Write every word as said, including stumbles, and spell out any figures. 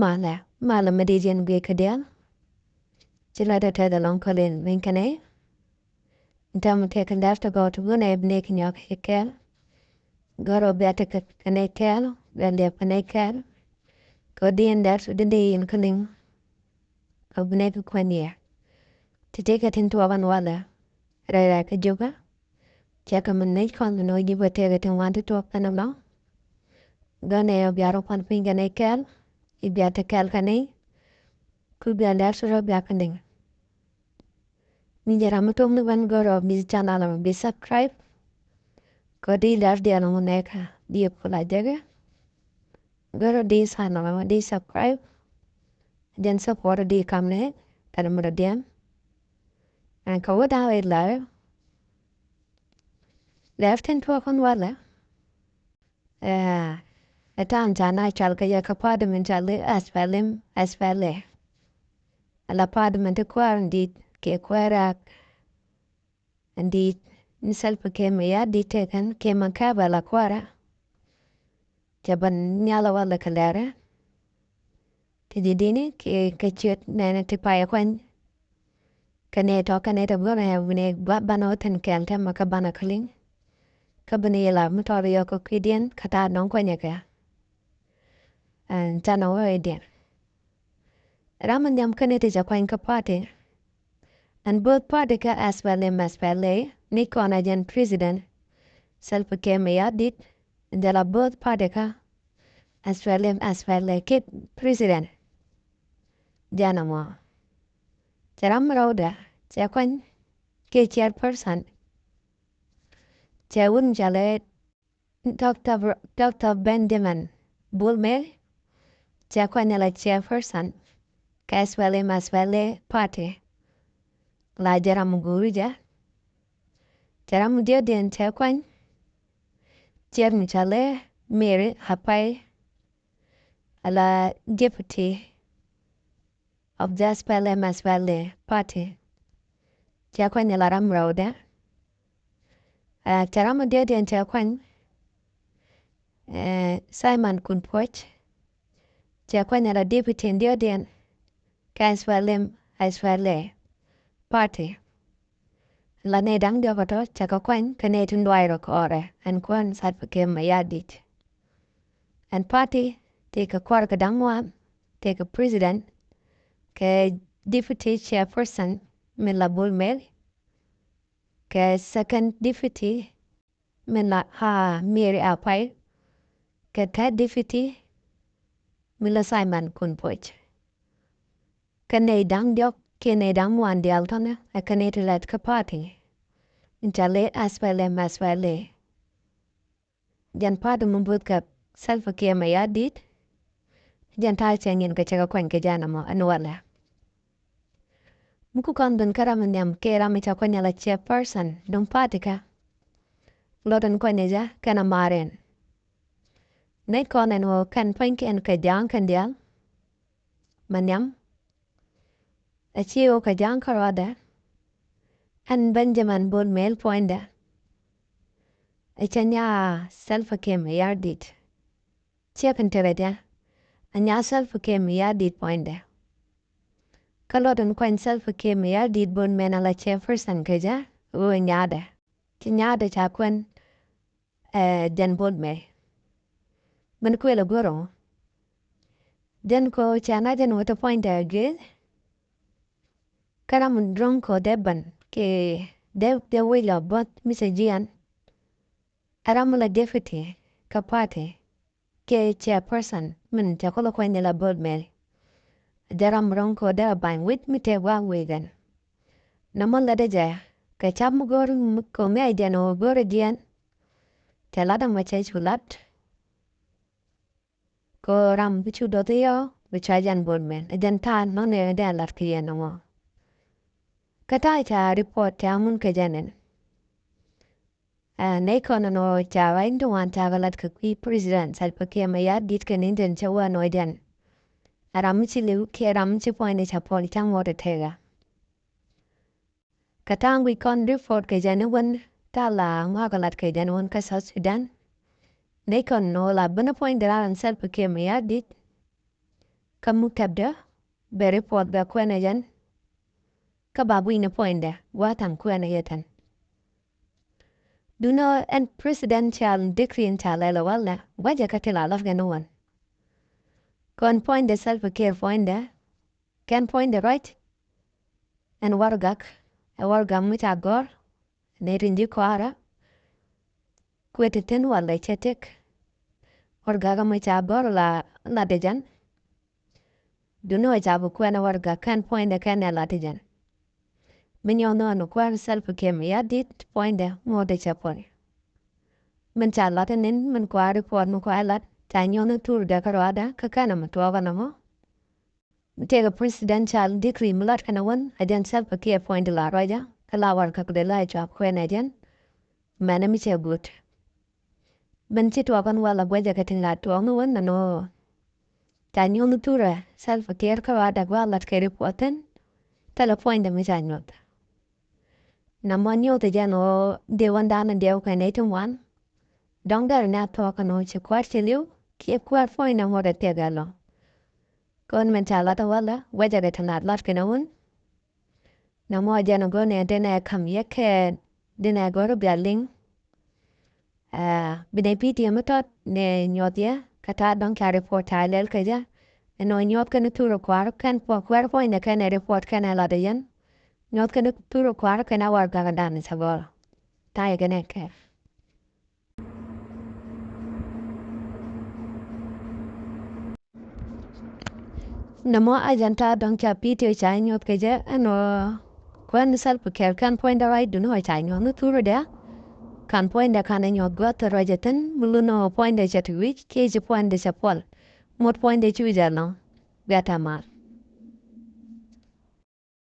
Malɛ, malɛ mi di jiɛn guic kä diaal. Ci la dee tɛth ɛlɔŋ kɔlin min kɛnɛ. Ntam tekɛ lɛr ti gɔw ti gunɛ bi nɛ kɛ nyɔk kɛ kɛl. Gɔrɔ bia tekɛ kɛnɛ kɛl, bia lɛp kɛnɛ kɛl. Kɛ di in lɛr ti di di in kɔlin. Kɛ bi nɛ kɛ kuɛn yɛ. Ti tekɛ tin tuɔk ɛn walɛ. Rɛy rɛy kɛ jupɛ. Cɛ kɛ mi nec kɔn mi nɔ ji̱ bä tëëkɛ tin wan ti tuɔk kɛn ɛlɔ̱ŋ. Gɔnɛ ɔ bia rɔ kuan piny kɛn ɛ kɛɛl. I̱ bia te kɛɛl kɛn i̱ ku bia lɛr ti rɔ bia kɛ liŋ. Mi jɛ ram mi tok ni wän gɔrɔ bi channel mi bi subscribe. Kɔ di lɛr diɛl mi nɛka di yɛ pula jɛkɛ. Gɔrɔ di channel mi di subscribe. Jɛn support di kam nɛ kɛn mi rɔ diɛn. Ɛn kɛ wä da̱a̱ wä lɛr. Lɛr tin tuɔk kɔn walɛ. Ɛ, ɛ ta̱a̱n ca na cal kɛ yɛ kɛ party min cal i̱ S P L M, S P L A. Ala party min ti kuäär in di̱i̱t kɛ kuäär rak in di̱i̱t ni Salva Kiir Mayardit tëë kɛn kɛ ma kɛpɛ la kuäärä. Cɛ bän nhial a walɛ kɛ lɛrɛ. Ti ji̱ di̱ni kɛ, kɛ ciöt nɛnɛ ti payɛ kuany. Kɛ nɛy tɔ̱ kɛ nɛy tɔ̱ go̱rɛ ɛ wi̱nɛ gua̱th banɛ wä thi̱n kɛɛl tɛmɛ kä banɛ kä li̱ŋ. Kä bini yɛ la mi tɔɔr yɔk kä kui̱diɛn kä ta̱a̱ nɔŋ kuanyɛ kɛ. Ɛn canɛ wä i̱diɛn. Ram mi nhiam kä ni ti cɛ kuany kä party. Ɛn both party kä S P L M, S P L A ni kɔn a jɛn president Salva Kiir Mayardit. Jɛ la both party kä S P L M, S P L A kɛ president. Jɛn ɛmɔ. Cɛ ram rɛwdɛ cɛ kuany kɛ chairperson. Cɛ wun cɛ lɛ Doctor Br-, Doctor Benjamin Bol Mel. Cɛ kuany la chairperson kɛ S P L M, S P L A party. La jɛ ram guri jɛ. Cɛ ram diɛdiɛn cɛ kuany. Chair mi cɛ lɛ Mary Apai. Ala deputy of the S P L M, S P L A party. Cɛ kuany la ram rɛwdɛ. Ɛ, cɛ ram diɛdiɛn cɛ kuany. Ɛ, Simon Kun Puɔc. Cɛ kuany la deputy diɛdiɛn kɛ S P L M, S P L A party. La nɛy da̱ŋ diɔ̱k kä tɔ̱ cɛ kɛ kuany kɛ nɛy tin duay rɔ kɔɔrɛ ɛn kuän Salva Kiir Mayardit. Ɛn party tëëkɛ kua̱r kɛ da̱ŋ ŋuan, tëëkɛ president kɛ deputy chairperson min la Bol Mel, kɛ second deputy min la, aa, Mary Apai, kɛ third deputy min la Simon Kun Puɔc. Kɛ nɛy da̱ŋ diɔ̱k kiɛ nɛy da̱ŋ ŋuan diaal tɔ̱nɛ ɛ kɛ nɛy ti lɛt kä party. Min ca lɛ S P L M, S P L A. Jɛn party mi both kɛ Salva Kiir Mayardit. Jɛn ta̱a̱ cɛ ŋi̱n kɛ cɛ kɛ kuany kɛ jɛn ɛmɔ ɛn walɛ. Mi ku kɔn ben kä ram mi nhiam kɛ ram mi ca kuany ala chairperson duŋ party kä. Lɔt ɛn kuany jɛ kɛn a mar ɛn. Nɛy kɔn ɛn ɣöö kɛn pua̱nykiɛn kɛ ja̱a̱ŋ kɛn diaal. Mɛ nhiam. Ɛ ci ɣöö kɛ ja̱a̱ŋ kärɔadɛ. Ɛn Benjamin Bol Mel puɔ̱nydɛ. Ɛ cɛ nyaa Salva Kiir Mayardit. Ciɛ kɛn tekɛ jɛ. Ɛ nyaa Salva Kiir Mayardit puɔ̱nydɛ. Kä luɔt in kuany Salva Kiir Mayardit Bol Mel ala chairperson kɛ jɛ ɣöö nyaadɛ. Ci nyaadɛ ca kuɛn, ɛ, jɛn Bol Mel. Min kuël ɛ go̱r ɔ. Jɛn kɔ ca na jɛn wä te puɔ̱nydɛ a juëth. Kä ram in ro̱ŋ kɔ dee ben kɛ dee, dee wec lɔ bo̱th mi cɛ jiɛn. Ɛ ram mi la deputy kä party. Kɛ chairperson min cɛ kulɛ kuany ni la Bol Mel. Jɛ ram ro̱ŋ kɔ dee a ba̱ny wec mi tëë gua̱a̱k wec ɛn. Nɔmɔ lätdɛ jɛ kɛ ca̱p mi go̱o̱r mi ko̱mi a jɛn ɣöö go̱o̱r a jiɛn. Cɛ lat ɛmɔ cɛ cu lat. Kɛ ɣöö ram bi cu do̱th i̱ yɔ bi cua jɛn Bol Mel. Ɛ jɛn ta̱a̱ nɔnɛ dee a lat kɛ yɛn ɛmɔ. Kä ta̱a̱ ca report ca mun kɛ jɛn ɛn. Ɛ, nɛy kɔn ɛn ɣöö ca ruac ni ti wan ca kɛ lat kɛ kui̱ president Salva Kiir Mayardit kɛ ni̱n tin cɛ wä ɛn ɣöö jɛn ɛ ram mi ci li̱w kiɛ ram mi ci puɔ̱nyni ca puɔl ca̱ŋ wä tɛtɛkä. Kɛ ta̱a̱ŋ guic kɔn report kɛ jɛn i̱ wän ta̱a̱ la ŋɔakɛ lat kɛ jɛn wän kä South Sudan. Nɛy kɔn ɛn ɣöö la ben i̱ puɔ̱nydɛ raar ɛn Salva Kiir Mayardit. kä mi kɛpdä bɛ report bɛ kuɛnɛ jɛn. Kä ba bui̱ni puɔ̱nydɛ gua̱a̱th tha̱a̱ŋ kuɛnɛ yɛ tɛn. Duŋni ɛn presidential decree in ca lɛl ɛ walɛ gua̱cɛ kä ti la lɔt kɛn wän. Kɔn puɔ̱nydɛ Salva Kiir puɔ̱nydɛ kɛn puɔ̱nydɛ ruac. Ɛn warɛgak ɛ warɛgak mi ca gɔ̱r nɛ tin ji̱ kɔaarä. Kuɛ ti thin walɛ cɛ tëk. Warɛgak mi ca gɔ̱r la latdɛ jɛn. Duŋni ɣöö ca bi kuɛn ɛ warɛgak kɛn puɔ̱nydɛ kɛn ɛ latdɛ jɛn. Mi nyɔk nhɔn kuäär Salva Kiir Mayardit puɔ̱nydɛ ŋotdɛ cɛ puɔ̱ny. Min ca lat ɛ ni̱n min kɔaar report mi kɔaar lat ca nyuɔ̱th ni thurdɛ kä ruaadɛ kä kɛn ɛ mi tuɔɔk ɛn ɛmɔ. Mi tëëkɛ presidential decree mi lat kɛn ɛ wän ɛ jɛn Salva Kiir puɔ̱nydɛ la ruacä kä la warɛgak dee la ɛ cuap kuɛn ɛ jɛn. Mɛnɛ mi cɛ guut. Min ci tuɔɔk ɛn walɛ gua̱cɛ kɛ tin la tuɔɔk ni wän ɛn ɣöö ca nyuɔ̱th ni thurɛ Salva Kiir kä ruaadɛ gua̱a̱th lat kɛ report thin. Thilɛ puɔ̱nydɛ mi ca nyuɔ̱th. Nɔmɔ nyuɔ̱th jɛn ɣöö dee wändan in diɛw kɛn ɛ ti ŋuan. Dɔ̱ŋ dɛr ni a thuɔ̱k kɛn ɣöö ci kuäär ci li̱w kiɛ kuäär puɔ̱nydɛ ŋuɔ̱t ɛ thiɛk ɛlɔ. Kɔn min ca lat ɛ walɛ gua̱cɛ kɛ tin la lat kɛn ɛ wän. Nɔmɔ jɛn ɛ go̱r ni ɛ den ɛ ka̱m yɛ kɛ den ɛ go̱r bia liŋ. Ɛ, bi nɛ video mi tɔt nɛ nyuɔth yɛ kä ta̱a̱ dɔ̱ŋ ca report ca lɛl kɛ jɛ. Ɛn ɣöö nyuɔth kɛn thurɛ kua̱r kɛn puɔ̱ kuäär puɔ̱nydɛ kɛn ɛ report kɛn ɛ lat ɛ jɛn. Nyuɔth kɛn thurɛ kua̱r kɛn ɛ warɛgakdan cɛ gɔ̱r. Ta̱a̱ yɛ kɛn ɛ kɛɛl. Nɔmɔ a jɛn ta̱a̱ dɔ̱ŋ ca video ca nyuɔth kɛ jɛ ɛn ɣöö kuɛn Salva Kiir kɛn puɔ̱nydɛ ruac duŋni ɣöö ca nyuɔ̱th ni thurɛ dɛ. Ka̱n puɔ̱nydɛ ka̱n ɛ nyuɔ̱th gua̱th ruac ɛ thi̱n mi lun ɣöö puɔ̱nydɛ cɛ ti wi̱c kiɛ ci puɔ̱nydɛ cɛ puɔl. Mot puɔ̱nydɛ ci wi̱c ɛlɔ̱ŋ. Guiat ɛ mal.